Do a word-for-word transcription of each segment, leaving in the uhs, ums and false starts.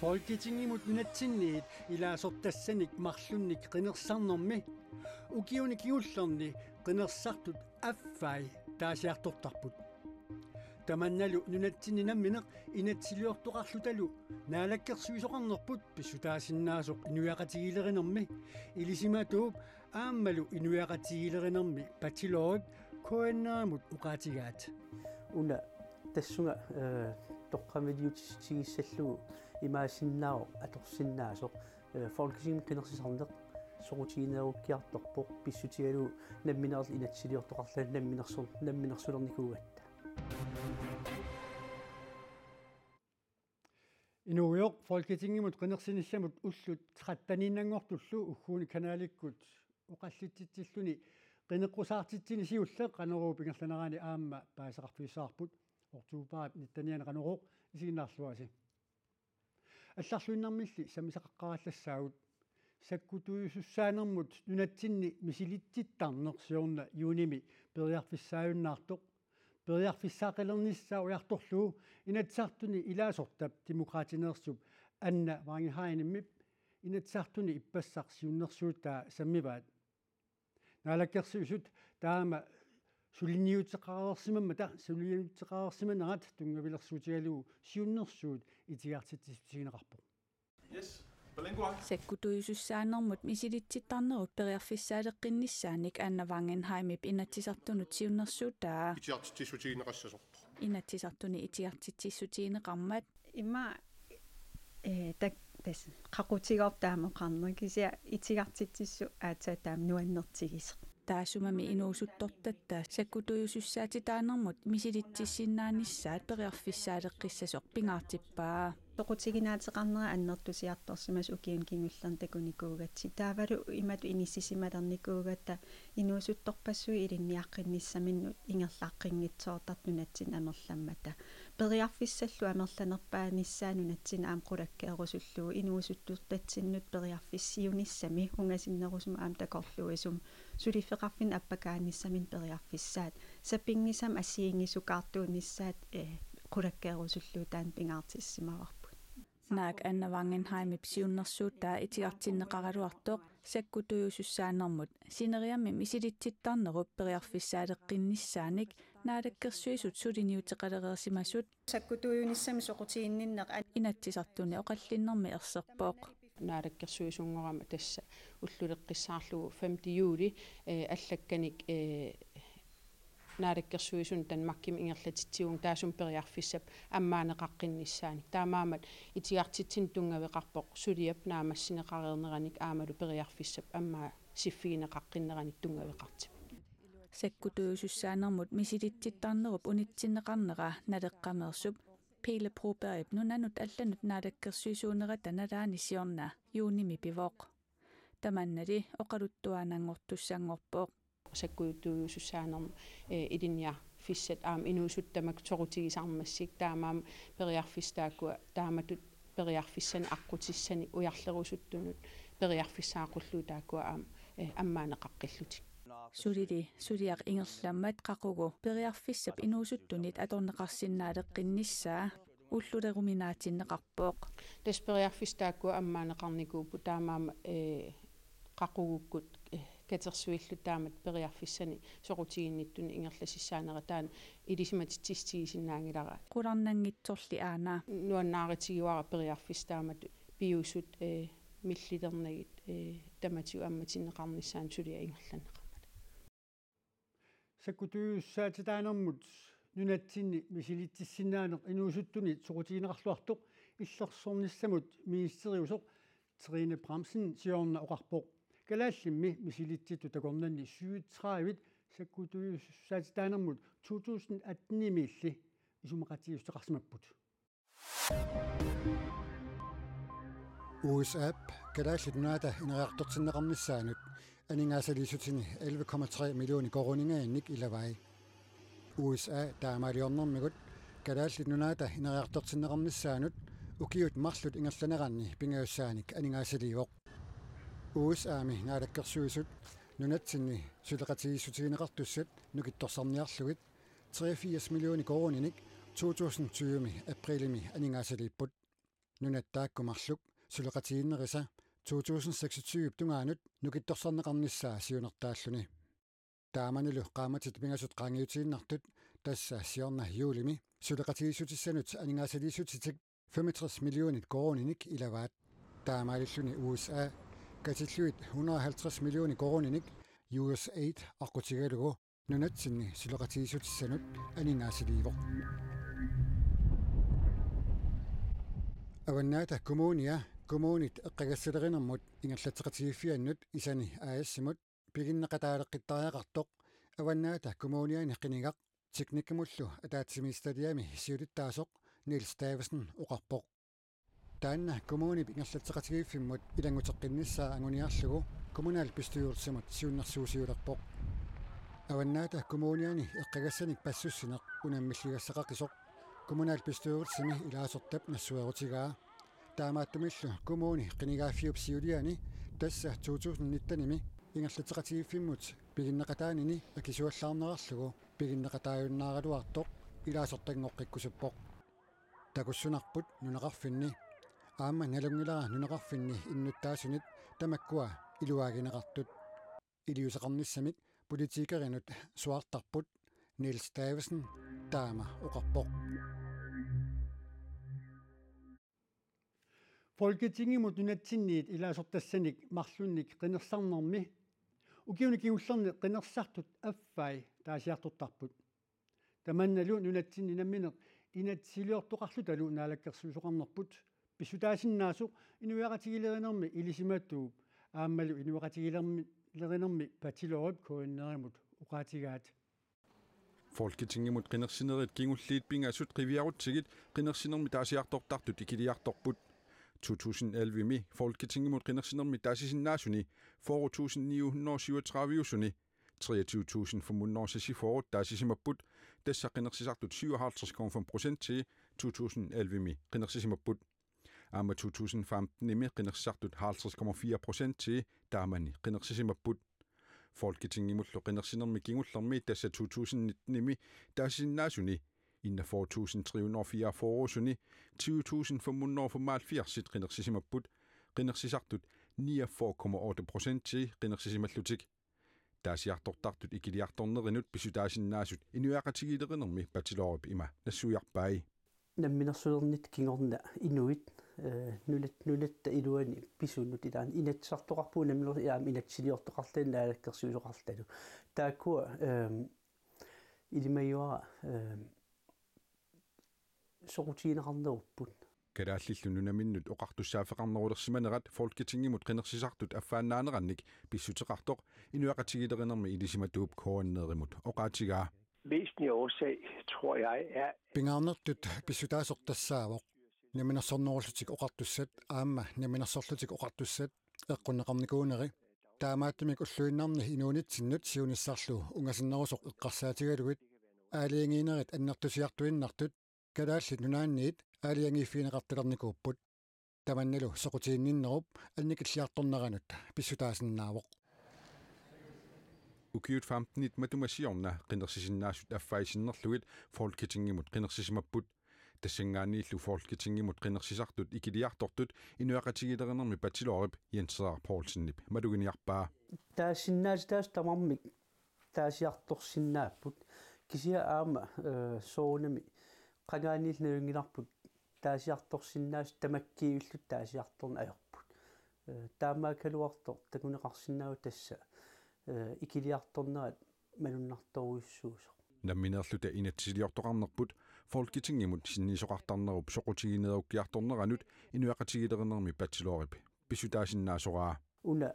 Folketingimut nunatsinniit ilaasortassanik marlunnik qinersisarnermi ukiuni kingullerni qinersisartut affai taasiartortarput. Tamannalu nunatsinni nammineq inatsisiliortoqarlutalu naalakkersuisoqarnerput pissutaasinnaasoq inuiaqatigiilerinermi ilisimatuup aammalu inuiaqatigiilerinermi bachelorip K N R-imut oqaatigaat. Una tassunga, eh, toqqammaviuutissutigissallugulu imaassinnaavoq atorsinnaasoq, eh, Folketingimi qinersisarneq soqutigineerukkiartorpoq pissutigalugu namminerlu inatsisiliortoqarluni namminersu-, namminersulernikuugatta. Inuugujoq Folketingimut qinersinissamut ullut tretteniinnanngortullu ugguuna kanalikkut oqallitsitsilluni qineqqusaartitsini siulleq Qanoruup ingerlanerani aamma paasisaqarfigissavarput. Oktobarip nittenianni Qanorooq, isiginnaarluarisi. Allarluinnarmilli sammisaqaqqaarallassaagut. Sakkutuujusussaanermut nunatsinni misilitsittarneq siorna juunimi periarfissaajunnaartoq. Periarfissaaqqilernissaa ujartorlugu Inatsisartuni ilaasortap Demokraatineersup Anna Wangenheimip Inatsisartuni ippassaq siunnersuutaa sammivaat. Naalakkersuisut taama suliniuteqareersimammata, suliniuteqareersimanerat tunngavilersuutigalugu siunnersuut itigartitsissutigineqarpoq. Yes. Palingua. Sakkutuujusussaanermut misilitsittarnerup periarfissaaleqqinnissaanik Anna Wangenheimip Inatsisartunut siunnersuutaa itigartitsissutigineqassasoq. Inatsisartuni itigartitsissutigineqarmat. Ima, eh, tak-, tas-, qaqutigoortaamut oqarneq kisianni itigartitsissut aatsaat taama nuannertigisoq. Taassumami inuusuttortatta sakkutuujusussaatitaanermut misilitsissinnaanissaat periarfissaaleqqissasoq pingaartippaa. Soqutiginaateqarnera annertusiartorsimasoq ukiuni kingullerni takunikuugatsigit. Taavalu imatut inissisimalernikuugatta inuusuttorpassuit ilinniaqqinnissaminnut ingerlaqqinngitsoortartut nunatsinni amerlammata. Periarfissallu amerlanerpaanissaa nunatsinni aamma qulakkeerusullugu inuusuttortatsinnut periarfissiunissami ungasinnerusumik aamma takorluuisumik suliffeqarfinni appakaanissaminut periarfissaat sapinngisamik assigiinngissukaartuunissaat, eh, qulakkeerusullugu taanna pingaartissimavarput. Naak Anna Wangenheimip siunnersuutaa itigartinneqaraluartoq sakkutuujusussaanermut sineriammi misilitsittarnerup periarfissaaleqqinnissaanik Naalakkersuisut suliniuteqalereersimasut sakkutuujunissami soqutiginninneq an- Inatsisartuni oqallinnermi erserpoq. Naalakkersuisunngorama tassa ulluleqqissaarlugu femte juli, eh, allakkanik, eh, Naalakkersuisuni Danmarkimi ingerlatitsivunga taassuma periarfissap ammaaneqaqqinnissaani. Taamaammat itigartitsineq tunngaveqarpoq suliap naammassineqareerneranik aammalu periarfissap ammaasiffigineqaqqinneranik tunngaveqartippoq. Sakkutuujusussaanermut misilitsittarnerup unitsinneqarnera Naleqqameersup Pele Brobergip nunanut allanut naalakkersuisuunerata nalaani siorna juunimi pivoq. Tamannali oqaluttuaannanngortussanngorpoq. Sakkutuujusussaanermut, eh, ilinniarfissat aamma inuusuttut tamakku soqutigisarmassuk taamaammat periarfissat taakkua taamatut periarfissanik aqqutissanik ujarlerusuttunut periarfissaaqqullugu taakkua aamma, eh, ammaaneqaqqillutik. Sulili suliaq ingerlammat qaqugu periarfissap inuusuttunit atorneqarsinnaaleqqinnissaa ulluleruminaatinneqarpoq. Tassa periarfissat taakkua ammaaneqarnikuupput taamaammat, eh, qaqugukkut, eh, katersuillutik taamatut periarfissanik soqutiginnittunik ingerlasissaanera taanna ilisimatitsissutigisinnaanngilara. Qularnanngitsorli aana. Nuannaarutigaara periarfissat taamatut piusut, eh, millilernagit, eh, tamatigut ammatinneqarnissaannut suliaq ingerlanneqarmat. Sakkutuujusussaatitaanermut nunatsinni misilitsissinnaaneq inuusuttunit soqutigineqarluartoq illersornissamut ministeriusoq Trine Bramsen siorna oqarpoq. Kalaallimmi misilitsittut takornanni syvogtredive sakkutuujusussaatitaanermut to tusind atten-imiilli isumaqatigiissuteqarsimapput. U S A-p Kalaallit Nunaata ineriartortinneqarnissaanut aningaasaliissutini elleve komma tre millioner koruuningaannik ilavai. U S A taamaaliornermigut Kalaallit Nunaata ineriartortinneqarnissaanut ukiut marluk ingerlaneranni pingajussaanik aningaasaliivoq. U S A-mi naalakkersuisut nunatsinni suleqatigiissutigineqartussat nukittorsarniarlugit treogfirs millioner koruuninik to tusind tyve aprilimi aningaasaliipput. Nunat taakku marluk suleqatigiinnerisa to tusind seksogtyve tungaanut nukittorsarneqarnissaa siunertaalluni. Taamanilu qaammatit pingasut qaangiutiinnartut, tassa siorna juulimi suleqatigiissutissanut aningaasaliissutitik femogtres millionit koruuninik ilavaat. Taamaalilluni U S A katillugit hundrede og halvtreds millioner koruuninik U S aid aqqutigalugu nunatsinni suleqatigiissutissanut aningaasaliivoq. Avannaata Kommunia kommunit eqqagassalerinermut ingerlatseqatigiiffiannut Isani A/S-imut piginneqataaleqqittariaqartoq Avannaata Kommuniani qinigaq Teknikkimullu ataatsimiititaliami siulittaasoq Niels Davidsen oqarpoq. Taanna kommunip ingerlatseqatigiiffimmut ilannguteqqinnissaa anguniarlugu kommunalbestyrelsimut siunnersuusiulerpoq. Avannaata Kommuniani eqqagassanik passussineq unammilligassaqaqisoq kommunalbestyrelsimi ilaasortap nassuerutigaa. Taamaattumillu kommuni qinigaaffiup siuliani, tassa to tusind nittenimi, ingerlatseqatigiiffimmut piginneqataanini akisuallaarnerarlugu piginneqataajunnaaraluartoq ilaasortanngoqqikkusuppoq. Takussunarput nunaqarfinni aamma nalunngilara nunaqarfinni innuttaasunit tamakkua iluaagineqartut. Iliuuseqarnissamik politikerinut suaartarput Niels Davidsen taama oqarpoq. Folketingimut nunatsinniit ilaasortassanik marlunnik qinersisarnermi ukiuni kingullerni qinersisartut affai taasiartortarput. Tamannalu nunatsinni nammineq inatsisiliortoqarlutalu naalakkersuisoqarnerput pissutaasinnaasoq inuiaqatigiilerinermi ilisimatuup aammalu inuiaqatigiilermi, lerinermi bachelorip K N R-imut oqaatigaat. Folketingimut qinersinerit kingulliit pingasut qiviarutsigit qinersinermi taasiartortartut ikiliartorput. To tusind ellevemi Folketingimut qinersinermi taasisinnaasuni fyrre tusind ni hundrede syvogtredive-usuni treogtyve tusind fem hundrede seksogfyrre taasisimapput, tassa qinersisartut syvoghalvtreds komma fem procentii to tusind ellevemi qinersisimapput. Aamma to tusind femtenimi qinersisartut halvtreds komma fire procentii taamani qinersisimapput. Folketingimullu qinersinermi kingullermi, tassa to tusind nittenimi taasisinnaasuni enogfyrre tusind tre hundrede fireogfyrre-usuni tyve tusind fem hundrede femoghalvfjerds qinersisimapput, qinersisartut niogfyrre komma otte procentii qinersisimallutik. Taasiartortartut ikiliartornerinut pissutaasinnaasut inuiaqatigiilerinermi bachelorip ima nassuiarpai. Namminersulernitta kingorna inuit, eh, nunat-, nunatta iluani pisunut ilaanni inatsisartoqarpugut namminersorlutik aamma inatsisiliortoqarluni naalakkersuisoqarluni. Taakkua, ehm, ilimagiuara, ehm, soqutigineqarnerupput. Kalaallillu nunaminnut oqartussaaffeqarnerulersimanerat Folketingimut qinersisartut affaannaanerannik pissuteqartoq inuiaqatigiilerinermi ilisimatuup K N R-imut oqaatigaa. Væsentlige årsag, tror jeg, er... Pingaarnertut pissutaasoq tassaavoq namminersornerullutik oqartussat aamma namminersorlutik oqartussat eqqunneqarnikuuneri. Taamaattumik ulluinnarni inuunitsinnut siunissarlu ungasinnerusoq eqqarsaatigalugit aalajangiinerit annertusiartuinnartut Kalaallit Nunaanniit aalajangiiffigineqartalernikuupput. Tamannalu soqutiginninnerup annikilliartorneranut pissutaasinnaavoq. Ukiut femtenit matuma siorna qinersisinnaasut affai sinnerlugit Folketingimut qinersisimapput. Tassanngaanniillu Folketingimut qinersisartut ikiliartortut inuiaqatigiilerinermi bachelorip Jens Ridder Poulsenip maluginiarpaa. Taasisinnaasut tamarmik taasiartorsinnaapput. Kisianni aamma, eh, soorunami qangaaniillu nalunngilarput taasiartorsinnaasut tamakkiivillutik taasiartorneq ajorput. Eh, taamaakkaluartoq takuneqarsinnaavoq tassa, eh, ikiliartornerat malunnartorujussuusoq. Nammineerluta inatsisiliortoqarnerput Folketingimut sinniisoqartarnerup soqutigineerukkiartorneranut inuiaqatigiilerinermi bachelorip pissutaasinnaasoraa. Una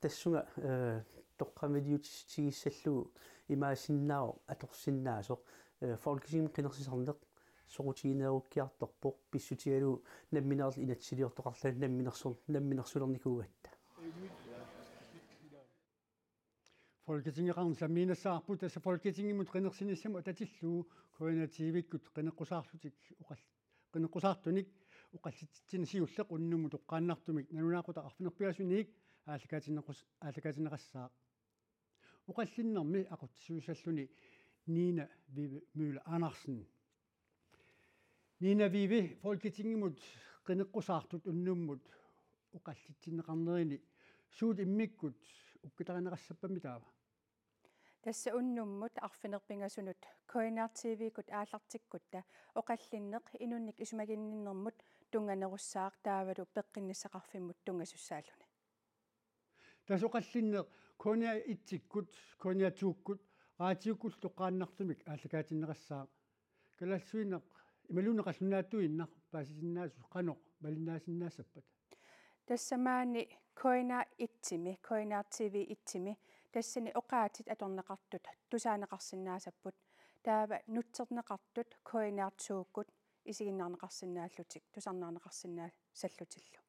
tassunga, eh, toqqammaviuutigissallugu imaasinnaavoq atorsinnaasoq, eh, Folketingimi qinersisarneq soqutigineerukkiartorpoq pissutigalugu nammineerluta inatsisiliortoqarluni namminersu-, namminersulernikuugatta. Folketingeqarneq sammiinnassavarput, tassa Folketingimut qinersinissamut atatillugu K N R T V-kkut qineqqusaarlutik oqall-, qineqqusaartunik oqallitsitsineq siulleq unnummut toqqaannartumik nalunaaqutaq arfineq-pingasuniit aallakaatinnequs-, aallakaatinneqassaaq. Oqallinnermi aqutsisussalluni Nina Vivi Møller Andersen. Nina Vivi, Folketingimut qineqqusaartut unnummut oqallinneqarnerini suut immikkut ukkatarineqassappat taava? Tassa unnummut arfineq-pingasunut K N R T V-kkut aallartikkutta oqallinneq inunnik isumaginninnermut tunnganerussaaq taavalu peqqinnissaqarfimmut tunngasussaaluni. Tassa oqallinneq K N R et-ikkut, K N R to-kkut, raatiukkut toqqaannartumik aallakaatinneqassaaq. Kalaallisuinnaq imaluunniit qallunaatuinnaq paasisinnaasut qanoq malinnaasinnaassappata? Tassa maani K N R et-imi, K N R T V et-imi, tassani oqaatsit atorneqartut tusaaneqarsinnaassapput. Taava nutserneqartut K N R to-kkut isiginnaarneqarsinnaallutik, tusarnaarneqarsinnaassallutillu.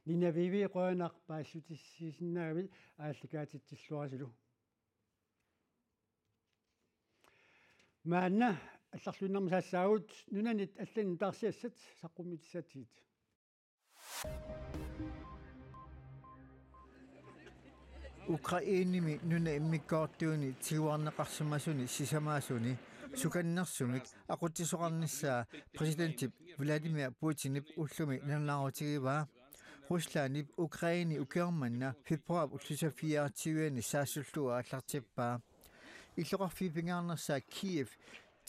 Nina Vivi, qujanaq paasissutissiisinnaagavit aallakaatitsilluarisilu. Maanna allarluinnarmik saassaagut nunanit allanit nutaarsiassat saqqummiutissatsigit. Ukrainemi nunap immikkoortuini tiguarneqarsimasuni sisamaasuni sukannersumik aqutsisoqarnissaa præsidentip Vladimir Putinip ullumi nalunaarutigivaa. Ruslandip Ukrainep ukioq manna februarip ulluisa fireogtyve-ani saassullugu aallartippaa. Illoqarfiup pingaarnersaa Kyiv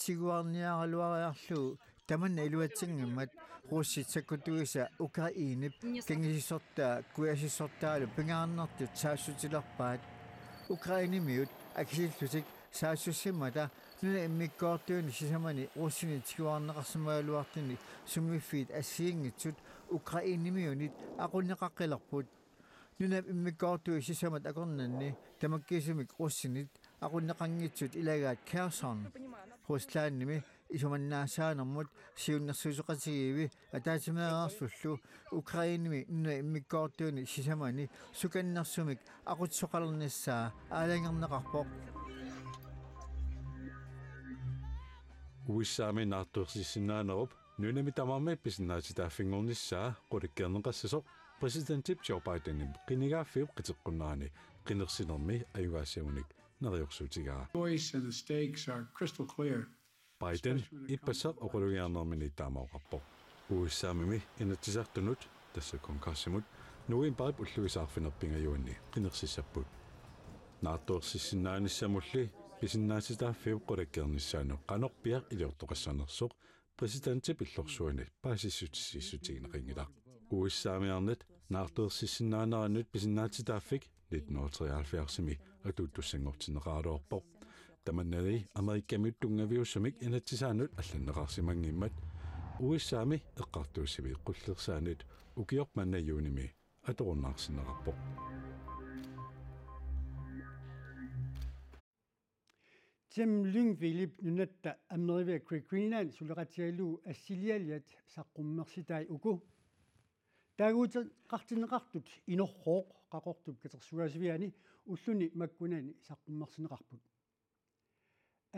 tiguarniaraluariarlugu tamanna iluatsinngimmat russit sakkutuisa Ukrainep kangisissortaa kujasissortaalu pingaarnertut saassutilerpaat. Ukrainemiut akisillutik saassussimmata nunap immikkoortuini sisamani russinit tiguarneqarsimagaluartuni sumiiffiit assigiinngitsut Ukrainemiunit aqunneqaqqilerput. Nunap immikkoortui sisamat akornanni tamakkiisumik russinit aqunneqanngitsut ilagaat Kherson. Ruslandimi isumannaasaanermut siunnersuisoqatigiivi ataatsimeereersullu Ukrainemi nunap immikkoortuini sisamani sukannersumik aqutsisoqalernissaa aalajangerneqarpoq. U S A-mi naartuersissinnaanerup nunami tamarmi pisinnaatitaaffinngornissaa qulakkeerneqassasoq præsidentip Joe Bidenip qinigaaffiup qiteqqunnerani qinersinermi ajugaasiunik neriorsuutigaa. Choice and the stakes are crystal clear. Biden ippassaq oqalugiarnermini taama oqarpoq. U S A-mi Inatsisartunut, tassa Kongressimut, novembarip ulluisa arfineq-pingajuanni qinersissapput. Naartuersissinnaanissamulli pisinnaatitaaffiup qulakkeernissaanut qanorpiaq iliortoqassanersoq præsidentip illorsuani paasissutissiissutigineqanngilaq. U S A-miarnat naartuersissinnaanerannut pisinnaatitaaffik nitten hundrede og treoghalvfjerds-imi atuuttussanngortinneqaraluarpoq. Tamannali Amerikamiut tunngaviusumik inatsisaannut allanneqarsimanngimmat U S A-mi eqqartuussiviit qullersaanit ukioq manna juunimi atorunnaarsinneqarpoq. Jim Lyngvildip nunatta America Great Greenland suleqatigalugu assilialiat saqqummersitai uku. Taaguuteqartinneqartut Inorrooq Qaqortup katersugaasiviani ulluni makkunani saqqummersinneqarput.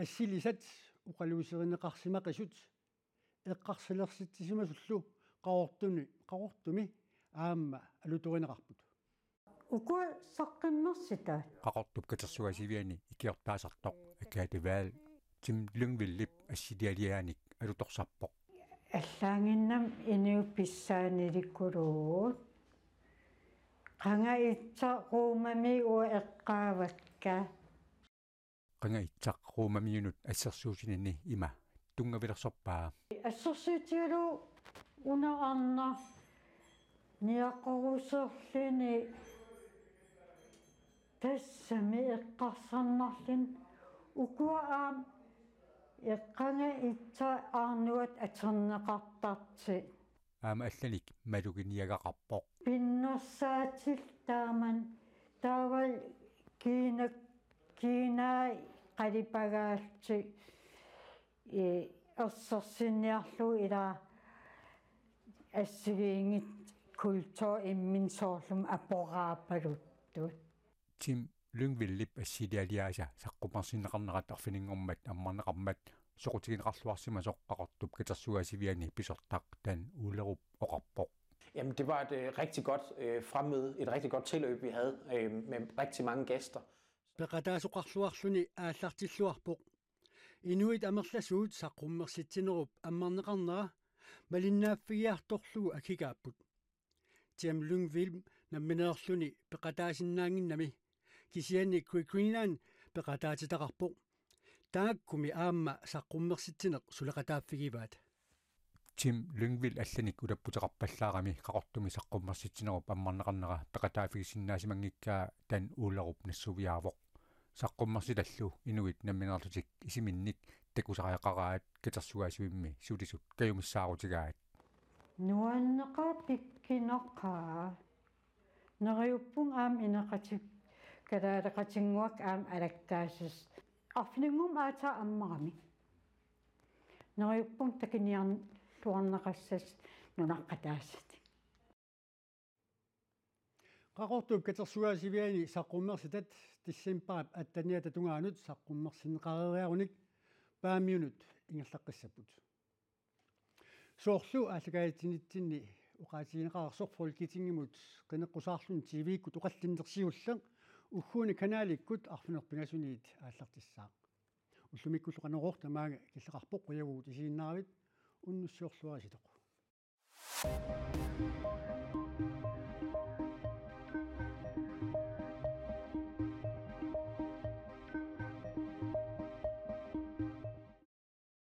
Assilisat oqaluuserineqarsimaqisut eqqarsalersitsisimasuullu Qaqortumi, Qaqortumi aamma alutorineqarput. Ukua saqqummersitai. Qaqortup katersugaasiviani ikiortaasartoq Agathe Wahl Jim Lyngvildip assilialiaanik alutorsarpoq. Allaannginnami inuit pissaanilikkuluupput. Qanga itsaq Romami uanga eqqaavakka. Qanga itsaq Romamiunut assersuutinani ima tunngavilersorpaa. Assersuutigalugu una arnaq niaqoruserluni tassami eqqarsarnarluni ukua aamma eqqaanga itsaq arnuat atorneqartartut. Aamma allanik maluginiagaqarpoq. Pinnersaatillit taamani taavalu kiina-, kiinaa qalipagaallutik, ee, ersersinniarlugu ilaa assigiinngitsut kultur imminnut soorlumi aporaapaluttut. Jim Lyngvildip assilialiaasa saqqummersinneqarnerat arfininngormat ammarneqarmat soqutigineqarluarsimasoq Qaqortup katersugaasiviani pisortaq Dan Uhlerup oqarpoq. Jamen, det var et øh, rigtig godt øh, fremmøde, et rigtig godt tilløb, vi havde øh, med rigtig mange gæster. Peqataasoqarluarluni aallartilluarpoq. Inuit amerlasuut saqqummersitsinerup ammarneqarnera malinnaaffigiartorlugu akikaapput. Jim Lyngvild nammineerluni peqataasinnaannginnami, kisianni Great Greenland peqataatitaqarpoq. Taakkumi aamma saqqummersitsineq suleqataaffigivaat. Jim Lyngvild allanik ulapputeqarpallaarami Qaqortumi saqqummersitsinerup ammarneqarnera peqataaffigisinnaasimanngikkaa Dan Ollerup nassuiaavoq. Saqqummersitallu inuit nammineerlutik isiminnik takusariaqaraat katersugaasivimmi sulisut kajumissaarutigaat. Nuanneqaaq pikkunaqaaq. Neriuppunga aamma ineqatik kalaaleqatinnguakka aamma alakkaassasut. Arfininngormat aatsaat ammarami. Neriuppunga takuniarluarneqassasut nunaqqataasut. Qaqortup katersugaasiviani saqqummersitat decembarip atteniata tungaanut saqqummersinneqareeriarunik Paamiunut ingerlaqqissapput. Soorlu aallakaatitsinitsinni oqaatigineqartoq Folketingimut qineqqusaarluni T V-kkut oqallinneq siulleq ugguuna kanalikkut arfineq-pingasuniit aallartissaaq. Ullumikkullu Qanorooq tamaanga killeqarpoq, qujavugut isiginnaaravit, unnussiorluaritsi.